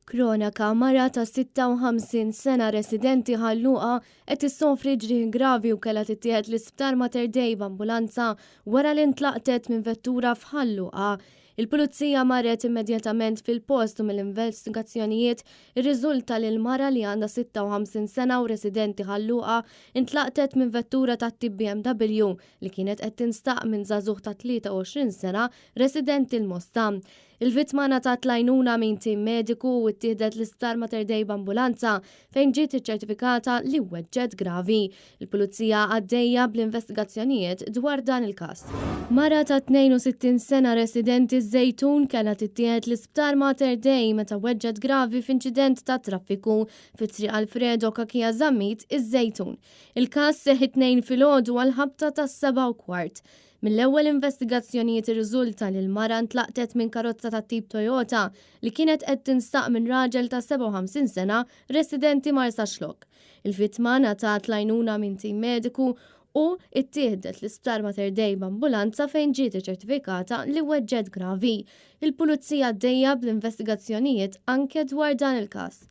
Kronaka, Mara ta' 56 sena residenti Ħal Luqa qed issofri ġrieħi gravi u kellha tittieħed l-Isptar Mater Dei b'ambulanza wara li ntlaqtet minn vettura f'Ħal Luqa. Il-Pulizija marret immedjatament fil-post u mill-investigazzjonijiet irriżulta li l-mara li għandha 56 sena u residenti Ħal Luqa ntlaqtet minn vettura tat-tip BMW li kienet qed tinstaq minn żagħżugħ ta' 23 sena residenti l-Mosta. Il-vittma ngħatat l-għajnuna minn tim mediku u ttieħdet l-Isptar Mater Dei b'ambulanza fejn ġiet iċċertifikata li weġġgħet gravi. Il-Pulizija għaddejja bl-investigazzjonijiet dwar dan il-każ. Mara ta' 62 sena residenti ż-Żejtun kellha tittieħed l-Isptar Mater Dei meta weġġgħet gravi f'inċident tat-traffiku fi Triq Alfredo Cachia Zammit, iż-Żejtun. Il-każ seħħ it-Tnejn filgħodu għall-ħabta tas-7:15. Mill-ewwel investigazzjonijiet irriżulta li l-mara ntlaqtet minn karozza tat-tip Toyota li kienet qed tinstaq minn raġel ta' 57 sena residenti Marsaxlokk. Il-vittma ngħatat l-għajnuna minn tim mediku u ttieħdet l-Isptar Mater Dei b'ambulanza fejn ġiet iċertifikata li weġġgħet gravi. Il-Pulizija għaddejja bl-investigazzjonijiet anke dwar dan il-każ.